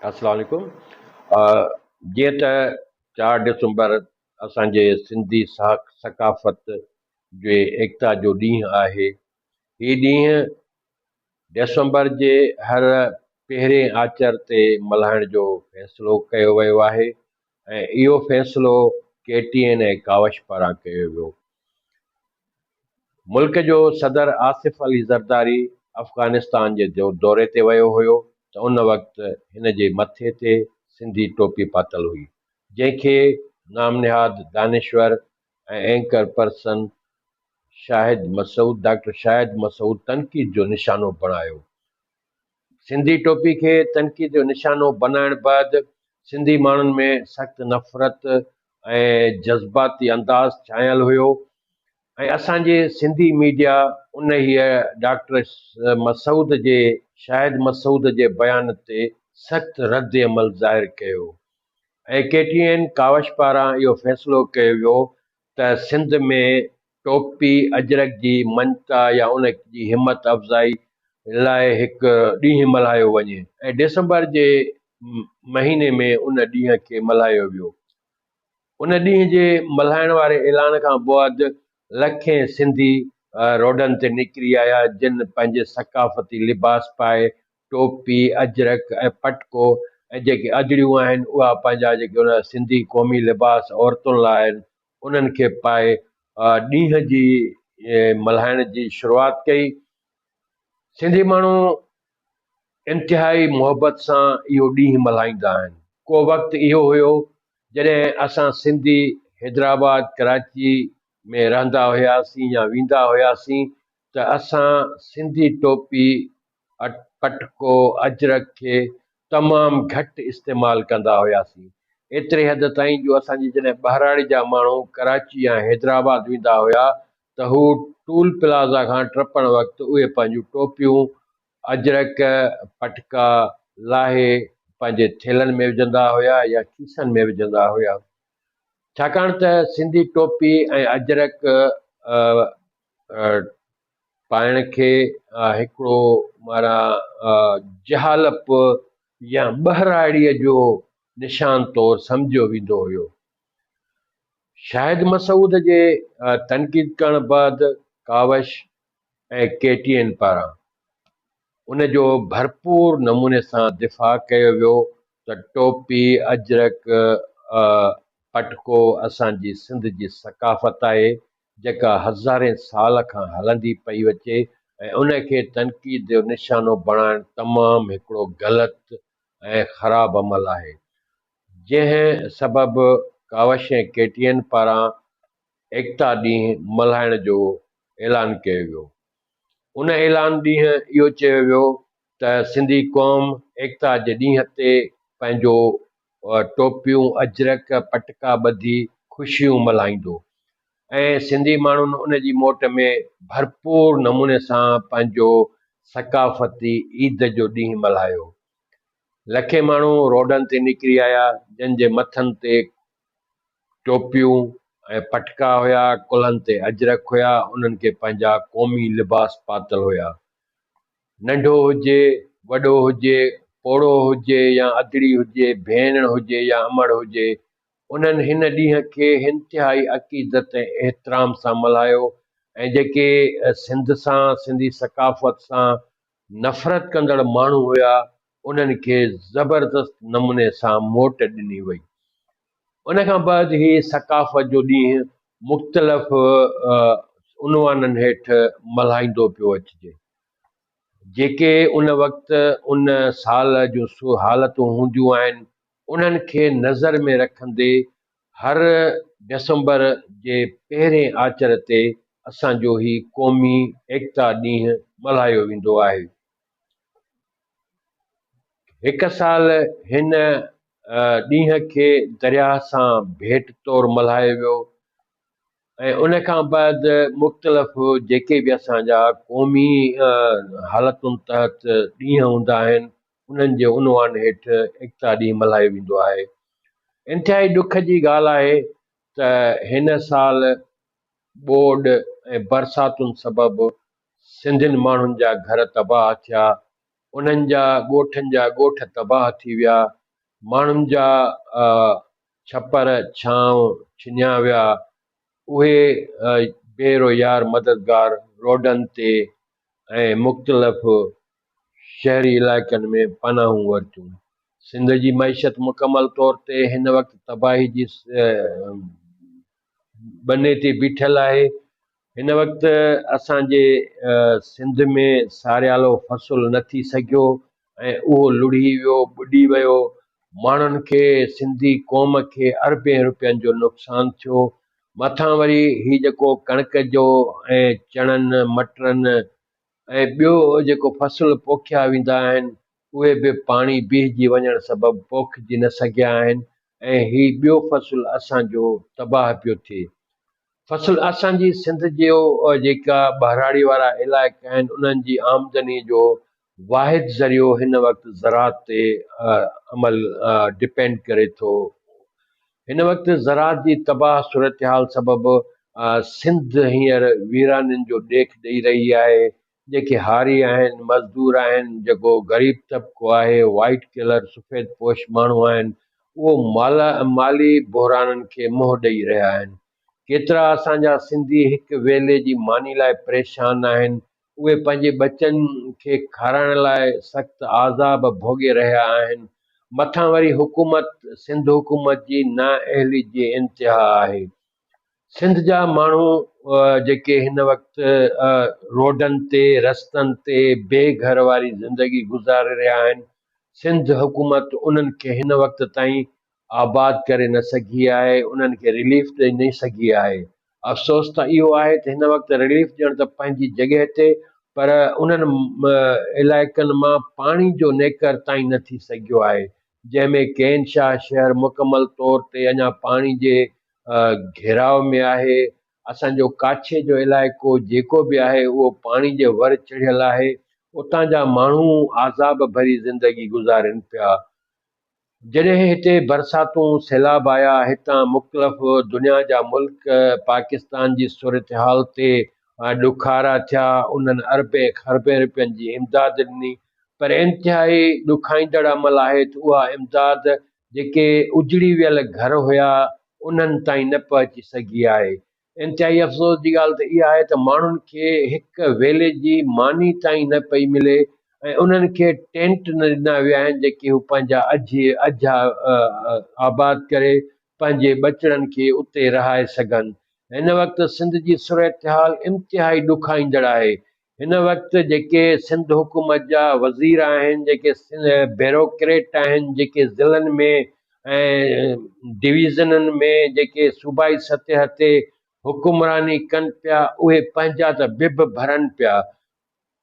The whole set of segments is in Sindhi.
السلام عليڪم. جيئن ته 4 ڊسمبر اسان جي سنڌي ثقافت جي ايڪتا جو ڏينهن آهي. هي ڏينهن ڊسمبر جي هر پهرين آچر تي ملهائڻ جو فيصلو ڪيو ويو آهي ۽ اهو فيصلو ڪي ٽي اين ۽ ڪاوش پاران ڪيو ويو. ملڪ جو صدر آصف علي زرداري افغانستان جي دوري تي ويو هيو ته ان وقت هن جي مٿي تي سنڌي ٽوپي پاتل هئي، جنهن کي نام نهاد دانشور ۽ anchor person Shahid Masood doctor Shahid Masood تنقيد جو نشانو بڻايو. سنڌي ٽوپي کي تنقيد جو نشانو بنائڻ بعد سنڌي ماڻهن ۾ سخت نفرت ۽ جذباتي انداز ڇانيل هيو ۽ اسان جي سنڌي ميڊيا انهيء ڊاڪٽر مسعود جي شاهد مسعود جي بيان تي سخت رد عمل ظاهر ڪيو ۽ ڪي ٽي اين ڪاوش پاران اهو فيصلو ڪيو ويو ته سنڌ ۾ ٽوپي اجرڪ جي مڃتا يا ان جي همت افزائي لاء هڪ ڏينهن ملهايو وڃي ۽ ڊسمبر جي مهيني ۾ ان ڏينهن کي ملهايو ويو. ان ڏينهن جي ملهائڻ واري اعلان کان بعد لکين سنڌي روڊن تي نڪري آيا جن پنهنجي ثقافتي لباس پائي ٽوپي، اجرڪ ۽ پٽڪو ۽ جيڪي اجڙيون آهن اها پنهنجا جيڪي ان سنڌي قومي لباس عورتن لاء آهن انهن کي پائي ڏينهن جي ملهائڻ جي شروعات ڪئي. سنڌي ماڻهو انتهائي محبت سان اهو ڏينهن ملهائيندا آهن. ڪو وقت اهو هيو جڏهن اسان سنڌي حيدرآباد، ڪراچي ۾ رهندا هياسين يا ويندا هياسين ته اسان سنڌي ٽوپي پٽڪو، اجرڪ کي تمام گهٽ استعمال ڪندا هياسين. ايتري حد تائين جو اسان جي جڏهن ٻهراڙي جا ماڻهو ڪراچي يا حيدرآباد ويندا هيا ته هو ٽول پلازا کان ٽپڻ وقت اهي پنهنجون ٽوپيون، اجرڪ، پٽڪا لاهي پنهنجي ٿيلهن ۾ وجهندا هيا يا کيسن ۾ وجهندا هيا. ڇاڪاڻ ته سنڌي ٽوپي ۽ اجرڪ پائڻ کي هڪڙو معنيٰ جهالپ يا ٻهراڙيء جو نشان طور سمجهيو ويندو هيو. شاهد مسعود جي تنقيد ڪرڻ بعد ڪاوش ۽ ڪي ٽي اين پاران ان جو ڀرپور نموني سان دفاع ڪيو ويو ته ٽوپي، اجرڪ، پٽڪو اسان جي سنڌ جي ثقافت آهي جيڪا هزارين سال کان هلندي پئي اچي ۽ ان کي تنقيد جو نشانو بڻائڻ تمام هڪڙو غلط ۽ خراب عمل آهي، جنهن سبب ڪاوش ۽ ڪي ٽي اين پاران ايڪتا ڏينهن ملهائڻ جو اعلان ڪيو ويو. ان اعلان ڏينهن اهو چيو ويو ته سنڌي قوم ايڪتا جي ڏينهن تي پنهنجو ٽوپيون، اجرڪ، پٽڪا ٻڌي خوشيون ملهائيندو ۽ سنڌي ماڻهن ان جي موٽ ۾ ڀرپور نموني سان پنهنجو ثقافتي عيد جو ڏينهن ملهايو. لکين ماڻهو روڊن تي نڪري آيا جن جي مٿن تي ٽوپيون ۽ پٽڪا هيا، ڪلهن تي اجرڪ هيا، انهن کي پنهنجا قومي لباس پاتل هيا. ننڍو هجي، وڏو هجي، پوڙهو هجي يا ادڙي هجي، ڀيڻ هجي يا امڙ هجي، انهن هن ڏينهن کي انتهائي عقيدت ۽ احترام سان ملهايو ۽ جيڪي سنڌ سان، سنڌي ثقافت سان نفرت ڪندڙ ماڻهو هيا، انهن کي زبردست نموني سان موٽ ڏني وئي. ان کان بعد هي ثقافت جو ڏينهن مختلف عنوانن هيٺ ملهائيندو پيو اچجي. جيڪي ان وقت ان سال جون حالتون هونديون آهن، انهن کي نظر ۾ رکندي هر ڊسمبر جي پهرين آچر تي اسان جو هي قومي ايڪتا ڏينهن ملهايو ويندو آهي. هڪ سال هن ڏينهن کي درياهه سان ڀيٽ طور ملهايو ويو ۽ ان کان بعد مختلف جيڪي به اسان جا قومي حالتن تحت ڏينهن هوندا آهن انهن جي عنوان هيٺ ايڪتا ڏينهن ملهايو ويندو آهي. انتهائي ڏک جي ڳالهه آهي ته هن سال ٻوڏ ۽ برساتن سبب سنڌين ماڻهن جا گهر تباهه ٿيا. انهن جا ڳوٺن جا ڳوٺ تباهه ٿي ويا، ماڻهن جا ڇپر ڇانو ڇنيا ويا، اهي بي رويار مددگار روڊن تي ۽ مختلف شهري علائقن ۾ پناهون ورتيون. سنڌ جي معيشت مڪمل طور تي هن وقت تباهي جي ٻني تي بيٺل آهي. هن وقت اسان جي سنڌ ۾ ساريالو فصل نه ٿي سگهيو ۽ اهو لڙهي ويو، ٻڏي ويو. ماڻهن کي، سنڌي قوم کي اربين روپين جو نقصان ٿيو. مٿان وري هي جيڪو ڪڻڪ جو ۽ چڻن، مٽرن ۽ ٻيو جيڪو فصل پوکيا ويندا آهن، اهي به پاڻي بيهجي وڃڻ سبب پوکجي نه سگهيا آهن ۽ هي ٻيو فصل اسان جو تباهه پيو ٿئي. فصل اسان جي سنڌ جو جيڪا ٻهراڙي وارا علائقا آهن انهن جي آمدني جو واحد ذريعو هن وقت زراعت تي عمل ڊپينڊ ڪري ٿو. هن وقت زراعت جي تباهه صورتحال سبب سنڌ هينئر ويرانين جو ڏيک ڏئي رهي آهي. جيڪي هاري آهن، مزدور آهن، جيڪو غريب طبقو آهي، وائيٽ ڪلر سفيد پوش ماڻهو آهن، اهو مالي بحرانن کي منهن ڏئي رهيا آهن. ڪيترا اسان جا سنڌي هڪ ويلي جي ماني لاء پريشان آهن، اهي پنهنجي ٻچن کي کارائڻ لاء سخت عذاب ڀوڳي رهيا آهن. مٿان وري حڪومت، سنڌ حڪومت جي نااهلي جي انتها آهي. سنڌ جا ماڻهو جيڪي هن وقت روڊن تي، رستن تي بي گهر واري زندگي گذاري رهيا آهن، سنڌ حڪومت انهن کي هن وقت تائين آباد ڪري نه سگهي آهي، انهن کي رليف ڏئي نه سگهي آهي. افسوس ته اهو آهي ته هن وقت رليف ڏيڻ ته پنهنجي جڳهه تي پر انهن علائقن مان پاڻي جو نيڪر تائين نه ٿي سگهيو آهي، جنهن ۾ ڪين شاهه شهر مڪمل طور تي اڃا پاڻي جي گهيراء ۾ آهي. اسان جو ڪاڇي جو علائقو جيڪو به آهي اهو پاڻي جي ور چڙهيل آهي. اتان جا ماڻهو عذاب ڀري زندگي گذارين پيا. جڏهن هتي برساتون سيلاب آيا هتان مختلف دنيا جا ملڪ پاڪستان جي صورتحال تي ڏکارا ٿيا انهن اربين کربين روپين جي امداد ڏني پر انتهائي ڏکائيندڙ عمل آهي ته اها امداد جيڪي اجڙي ويل گهر هيا انهن تائين نه پهچي سگهي آهي. انتهائي افسوس جي ڳالهه ته اها آهي ته ماڻهن کي هڪ ويلي جي ماني تائين نه پئي ملي ۽ انهن کي ٽينٽ نه ڏنا ويا آهن جيڪي هو پنهنجا اجها آباد ڪري پنهنجي ٻچڙن کي اتي رهائي سگهن. هن وقت سنڌ جي صورتحال انتهائي ڏکائيندڙ آهي. هن وقت جيڪي سنڌ حڪومت جا وزير آهن، جيڪي بيروڪريٽ آهن، جيڪي ضلعن ۾ ۽ ڊويزنن ۾ جيڪي صوبائي سطح تي حڪمراني ڪن پيا، اهي پنهنجا ته بب ڀرن پيا،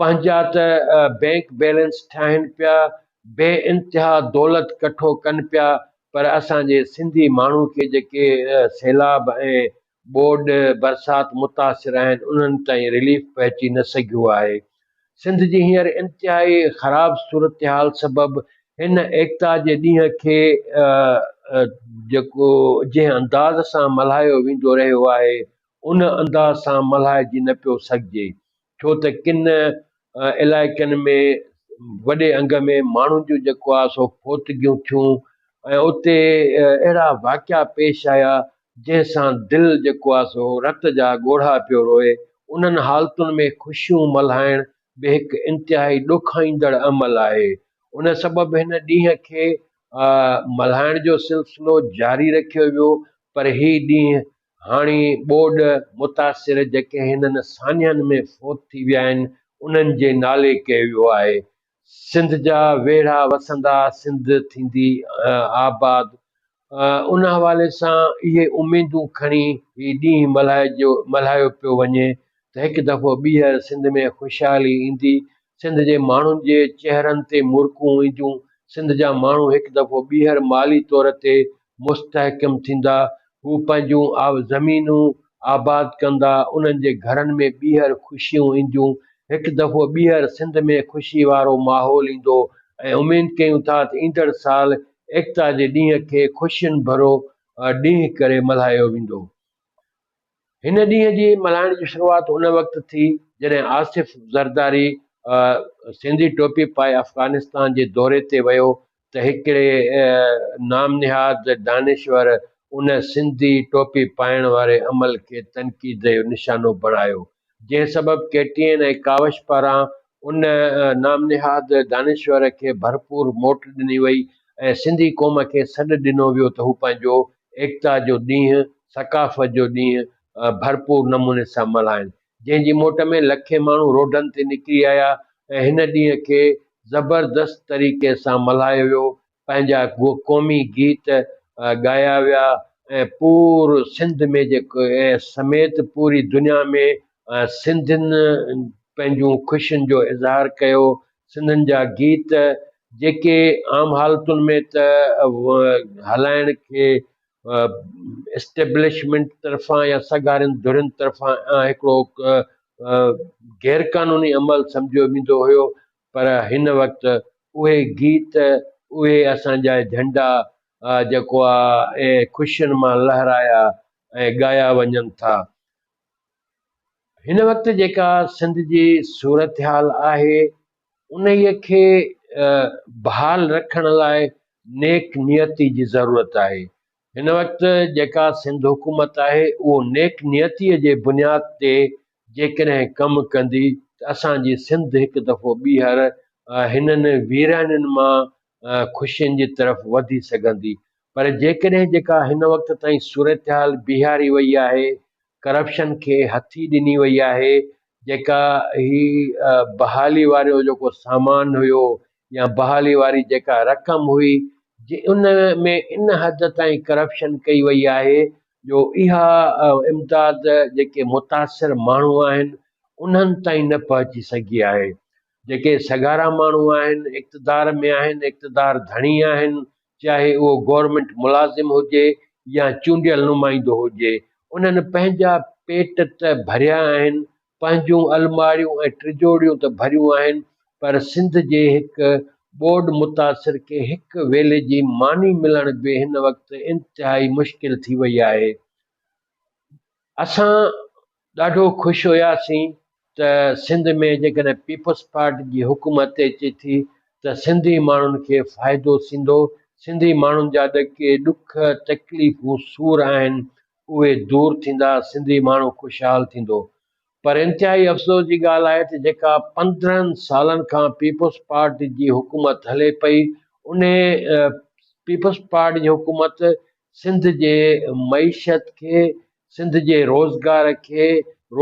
پنهنجا ته بئنڪ بيلنس ٺاهين پيا، بي انتها دولت ڪٺو ڪن پيا، پر اسان جي سنڌي ماڻهو کي جيڪي سيلاب ۽ ٻوڏ، برسات متاثر آهن انهن تائين رليف پهچي نه سگهيو آهي. سنڌ جي هينئر انتهائي خراب صورتحال سبب هن ايڪتا جي ڏينهن کي جيڪو جنهن انداز سان ملهايو ويندو رهيو آهي ان انداز سان ملهائجي نه پيو سگهجي ڇو ته ڪن علائقن ۾ وڏي انگ ۾ ماڻهن جون جيڪو آهي سو فوتگيون ٿيون ۽ اتي اهڙا واقعا پيش آيا جنهن سان دل جيڪو آهي سو رت جا ڳوڙها پيو روئي. انهن حالتن ۾ خوشيون ملهائڻ به هڪ انتهائي ڏکائيندڙ عمل آهي. ان سبب هن ڏينهن کي ملهائڻ جو سلسلو جاري رکيو ويو پر هي ڏينهن هاڻي ٻوڏ متاثر جيڪي هنن سانحن ۾ فوت ٿي ويا آهن انهن جي نالي ڪيو ويو آهي. سنڌ جا ويڙها وسندا، سنڌ ٿيندي آباد. ان حوالي سان اهي اميدون کڻي هي ڏينهن ملهايو پيو وڃي ته هڪ دفعو ٻيهر سنڌ ۾ خوشحالي ايندي، سنڌ جي ماڻهن جي چهرن تي مرڪون اينديون، سنڌ جا ماڻهو هڪ دفعو ٻيهر مالي طور تي مستحڪم ٿيندا، هو پنهنجون زمينون آباد ڪندا، انهن جي گهرن ۾ ٻيهر خوشيون اينديون، هڪ دفعو ٻيهر سنڌ ۾ خوشي وارو ماحول ايندو ۽ اميد ڪيون ٿا ته ايندڙ سال ايڪتا جي ڏينهن کي خوشين ڀرو ڏينهن ڪري ملهايو ويندو. هن ڏينهن جي ملهائڻ جي شروعات ان وقت ٿي جڏهن آصف زرداري سنڌي ٽوپي پائي افغانستان جي دوري تي ويو ته هڪڙي نام نهاد دانشور ان سنڌي ٽوپي پائڻ واري عمل کي تنقيد جو نشانو بڻايو، جنهن سبب ڪي ٽي اين ۽ ڪاوش پاران ان نام نهاد دانشور کي ڀرپور موٽ ڏني وئي ۽ سنڌي قوم کي سڏ ڏنو ويو ته هو پنهنجو ايڪتا جو ڏينهن، ثقافت جو ڏينهن ڀرپور نموني سان ملهائين. جنهن جي موٽ ۾ لکين ماڻهو روڊن تي نڪري آيا ۽ هن ڏينهن کي زبردست طريقي سان ملهايو ويو، پنهنجا قومي گيت ڳايا ويا ۽ پور سنڌ ۾ جيڪو سميت پوري دنيا ۾ سنڌين پنهنجون خوشين جو اظهار ڪيو، سنڌين جا گيت جيڪي عام حالتن ۾ ته هلائڻ کي اسٽيبلشمينٽ طرفان يا سگهارين ڌرين طرفان هڪڙو غيرقانوني عمل سمجهيو ويندو هيو پر هن وقت اهي گيت اهي اسان جا جهنڊا جيڪو آ خوشين مان لهرايا ۽ ڳايا وڃن ٿا. هن وقت جيڪا سنڌ جي صورتحال آهي انهيء کي بحال رکڻ لاء نيڪ نيتي جي ضرورت آهي. هن وقت جيڪا سنڌ حڪومت آهي اهو نيڪ نيتيء جي بنياد تي جيڪڏهن ڪم ڪندي ته اسان جي سنڌ هڪ دفعو ٻيهر هنن ويرانين مان خوشين جي طرف وڌي سگهندي پر جيڪڏهن جيڪا هن وقت تائين صورتحال بيهاري وئي آهي ڪرپشن کي هٿي ڏني وئي آهي، جيڪا هي بحالي وارو جيڪو سامان هيو يا بحالي واري جيڪا رقم هئي جي ان ۾ ان حد تائين ڪرپشن ڪئي وئي آهي جو اها امداد جيڪي متاثر ماڻهو آهن انهن تائين نه پهچي سگهي آهي. جيڪي سگهارا ماڻهو آهن، اقتدار ۾ آهن، اقتدار ڌڻي آهن، چاهي اهو گورنمينٽ ملازم هجي يا چونڊيل نمائندو هجي، انهن پنهنجا پيٽ ته ڀريا آهن، پنهنجون الماڙيون ۽ ٽجوڙيون ته ڀريون آهن، پر سنڌ جي هڪ ٻوڏ متاثر کي هڪ ويلي جي ماني ملڻ به هن وقت انتهائي مشڪل ٿي وئي آهي. اسان ڏاڍو خوش هياسين ته سنڌ ۾ جيڪڏهن پيپلز پارٽي جي حڪومت اچي ٿي ته سنڌي ماڻهن کي فائدو ٿيندو، سنڌي ماڻهن جا جيڪي ڏک، تڪليفون، سور آهن اهي دور ٿيندا، سنڌي ماڻهو خوشحال ٿيندو. پر انتهائي افسوس جي ڳالهه آهي ته جيڪا 15 سالن کان پيپلز پارٽي جي حڪومت هلي پئي انهي پيپلز پارٽي جي حڪومت سنڌ جي معيشت کي، سنڌ جي روزگار کي،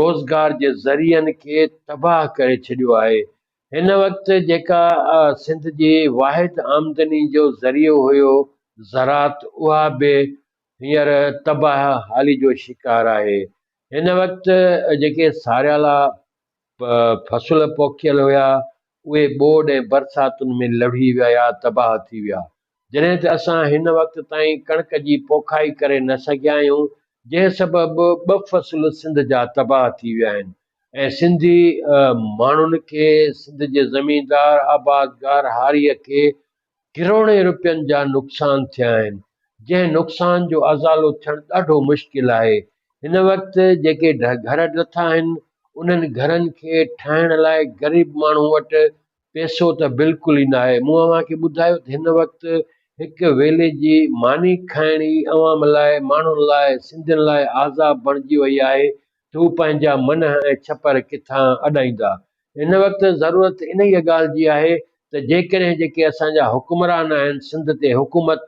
روزگار جي ذريعن کي تباهه ڪري ڇڏيو آهي. هن وقت جيڪا سنڌ جي واحد آمدني جو ذريعو هيو زراعت اها به هينئر تباهه حالي جو شڪار آهي. هن وقت جيڪي ساريالا فصل پوکيل هيا اهي ٻوڏ ۽ برساتن ۾ لڙهي ويا تباهه ٿي ويا. جڏهن ته اسان هن وقت تائين ڪڻڪ جي پوکائي ڪري نه سگهيا آهيون جنهن سبب ٻه فصل سنڌ جا تباهه ٿي ويا آهن ۽ سنڌي ماڻهن کي سنڌ جي زميندار آبادگار هاريء کي ڪروڙين روپين جا نقصان ٿيا آهن، جنهن نقصان جو ازالو ٿيڻ ڏاڍو مشڪل آهي. هن وقت جيڪي گهر ڊٿا آهن، انهن گهرن کي ٺاهڻ لاء غريب ماڻهو وٽ پئسو ته بلڪل ئي ناهي. مون اوهان کي ٻڌايو ته هن وقت هڪ ويلي جي ماني کائڻ ئي عوام لاء، ماڻهن لاء، سنڌين لاء عذاب بڻجي وئي آهي ته هو پنهنجا منهن ۽ ڇپر ڪٿان اڏائيندا. هن وقت ضرورت انهيء ڳالهه جي آهي ته جيڪڏهن جيڪي اسان جا حڪمران آهن سنڌ تي حڪومت.